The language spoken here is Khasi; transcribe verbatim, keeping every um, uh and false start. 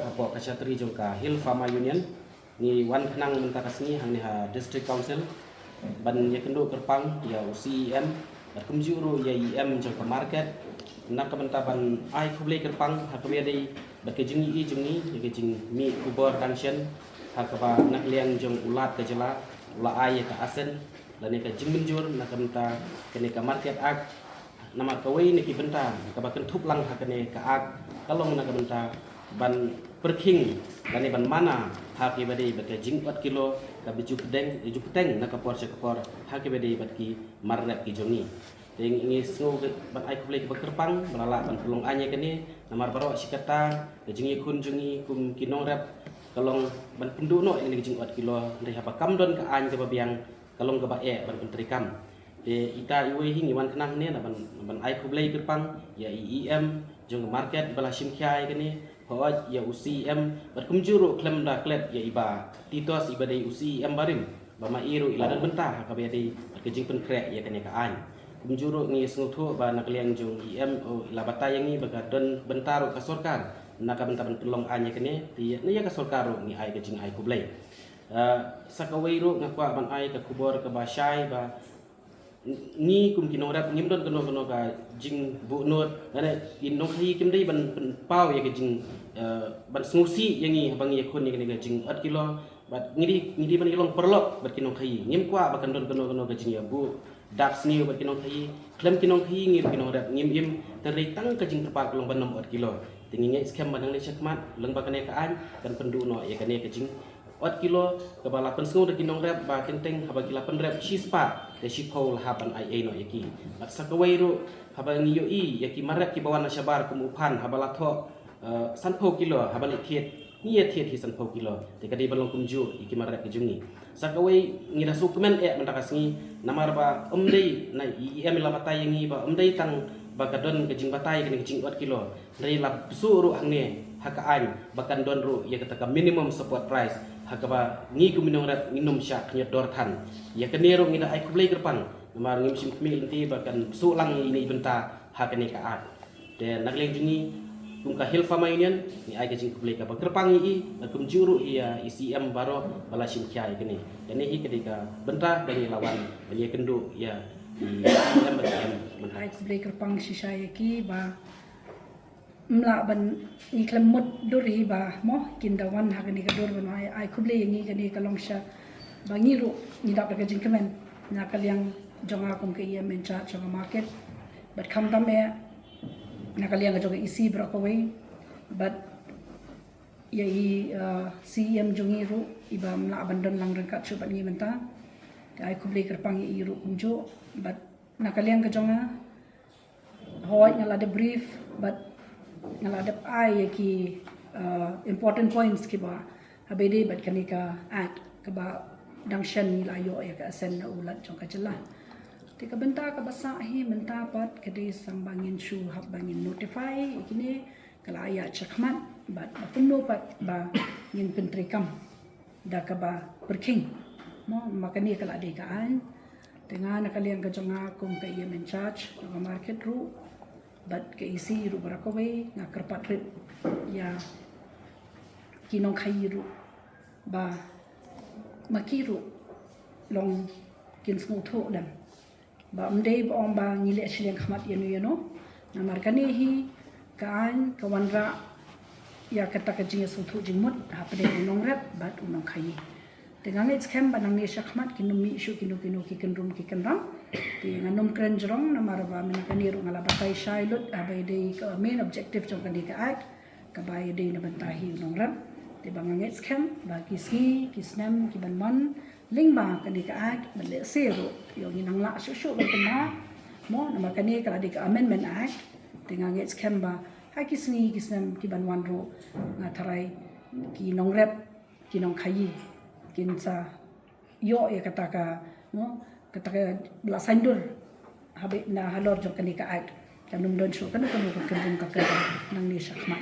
Hapoh ka shatri jong ka Hill Farmer Union, ngi wan khnang mynta ka sngi hangne ha District Council ban ïakynduh kyrpang ïa u C E M bad kumjuh ruh ïa i E M jong ka market, na ka bynta ban ai khublei kyrpang ha kaba ïadei bad ka jingïohi jong ngi ïa ka jingmih khubor dang shen ha kaba na ka liang jong u Lat ka jylla u la ai ïa ka assent lane ka jingmynjur na ka bynta kane ka Market Act. Namar kawei na ki bynta kaba kynthup lang ha kane ka Act ka long na ka bynta ban pyrkhing lane ban mana ha kaba ïadei bad ka jingot kilo kaba ju pdeng, ju pdeng na ka por sha ka por ha kaba ïadei bad ki mar rep ki jong ngi. Te ngi sngew ban ai khublei kaba kyrpang ba la lah ban pynlong aiñ ïa kane, namar baroh shi katta ka jingïakhun jong ngi kum ki nongrep ka long ban pynduh noh ïa kane ka jingot kilo, hynrei haba kam don ka aiñ kaba biang ka long kaba eh ban pyntreikam. Te ita iwei hi ngi wan khnang hangne na ban, ban ai khublei kyrpang ïa i E M jong ka market ba la shim khia ïa kane, hooid ïa u C E M bad kumjuh ruh khlem da klet ïa i Bah Titos iba dei u C E M barim ba ma i ruh i la don bynta ha kaba ïadei bad ka jingpynkhreh ïa kane ka aiñ. Kumjuh ruh ngi sngewthuh ba na ka liang jong i E M, oh, i la batai ïa ngi ba ka don bynta ruh ka sorkar na ka bynta ban pynlong aiñ ïa kane, te ïa, na ïa ka sorkar ruh ngi ai ka jingai khublei. Eh, sa kawei ruh nga kwah ban ai ka khubor kaba shai ba ngi kum ki nongrep ngim don kano kano ka jingbuhnud, lane ki nongkhaïi kim dei ban pynpaw ïa ka jing, eh, ban sngewsih ïa ngi haba ngi ïakhun ïa kane ka jingot kilo. Bad ngi dei, ngi dei ban ïalong paralok bad ki nongkhaïi, ngim kwah ba kan don kano kano ka jingïabuh dap sniew bad ki nongkhaïi. Khlem ki nongkhaïi ngi ruh ki nongrep ngim im, te hynrei tang ka jingkyrpad ka long ban ym ot kilo. Te ngi ngeit skhem ba nangne shakhmat lyngba kane ka aiñ kan pynduh noh ïa kane ka jing ot kilo kaba la pynsngew da ki nongrep ba kynteng haba ki la pynrep shispah te shiphew la hap ban ai ei noh ïa ki. Bad sa kawei ruh haba ngi ïohi ïa ki mar rep kiba wan na shabar kum u Phan haba la thoh, eh, sanphew kilo haba leit thied, ngi ïa thied hi sanphew kilo, te ka dei ban long kumjuh ïa ki mar rep ki jong ngi. Sa kawei ngi da sngewkmen eh mynta ka sngi namar ba ym dei na i E M i la batai ïa ngi ba ym dei tang ba ka don ka jingbatai kane ka jingot kilo, hynrei la bsuh ruh hangne ha ka aiñ ba kan don ruh ïa kata ka minimum support price ha kaba ngi kum ki nongrep ngin ym shah khñiot dor than. Ïa kane ruh ngi da ai khublei kyrpang namar ngim shym khmih lynti ba kan bsuh lang ïa ine i bynta ha kane ka Act. Te na ka liang jong ngi kum ka Hill Farmer Union ngi ai ka jingkhublei kaba kyrpang ïa i, bad kumjuh ruh ïa i C E M baroh ba la shim khia ïa kane. Kane hi ka dei ka bynta ba ngi la wan ban ïakynduh ïa i C E M bad i E M mynta. Ai khublei kyrpang shisha ïa ki ba ym lah ban, ngi khlem mut dur hi ba mo kin da wan ha kane ka dur ban ai, ai khublei ïa ngi, kane ka long sha ba ngi ruh ngi dap da ka jingkmen na ka liang jong nga kum ka E M in charge jong ka market. Bad khamtam eh na ka liang jong ka E C baroh kawei bad ïa i, uh, C E M jong ngi ruh iba ym lah ban don lang ryngkat shuh bad ngi mynta. Te ai khublei kyrpang ïa i ruh kumjuh. Bad na ka liang ka jong nga, hooid nga la dep brief bad nga la dep ai ïa ki, uh, important points kiba haba ïadei bad kane ka Act kaba dang shen ngi la ïoh ïa ka assent na u Lat jong ka jylla. Te ka bynta kaba sah hi mynta pat ka dei sa ba ngin shu hap ba ngin notify ïa kine, ka la ïaid shakhmat bad ba kumno pat ba ngin pyntreikam da kaba pyrkhing. Mo, ma kane ka la dei ka aiñ. Te nga na ka liang ka jong nga kum ka E M in charge jong ka market ruh bad ka E C ruh baroh kawei nga kyrpad rit ïa ki nongkhaïi ruh ba ma ki ruh long kin sngewthuh dang ba ym dei ba ong ba ngi leh shiliang khmat ïano ïano. Namar kane hi ka aiñ ka wanrah ïa kata ka jingïasngewthuh jingmut hapdeng u nongrep bad u nongkhaïi. Te nga ngeit skhem ba nangne shakhmat kin ym mih shuh kino kino ki kynrum ki kynram. Te ngan ym kren jrong namar ba mynta kane ruh nga la batai shai lut haba ïadei ka main objective jong kane ka Act kaba ïadei na bynta hi u nongrep. Te ba nga ngeit skhem ba ki sngi ki snem ki ban wan lyngba kane ka Act, bad lehse ruh ïoh ngin nang lah shuh shuh ban pynbha mo, namar kane ka la dei ka Amendment Act. Te nga ngeit skhem ba ha ki sngi ki snem ki ban wan ruh nga tharai ki nongrep ki nongkhaïi kin sa ïoh ïa kata ka, mo, kata ka la saiñdur haba na halor jong kane ka Act. Kan ym don shuh kano kano ka kynrum ka kynrum nangne shakhmat.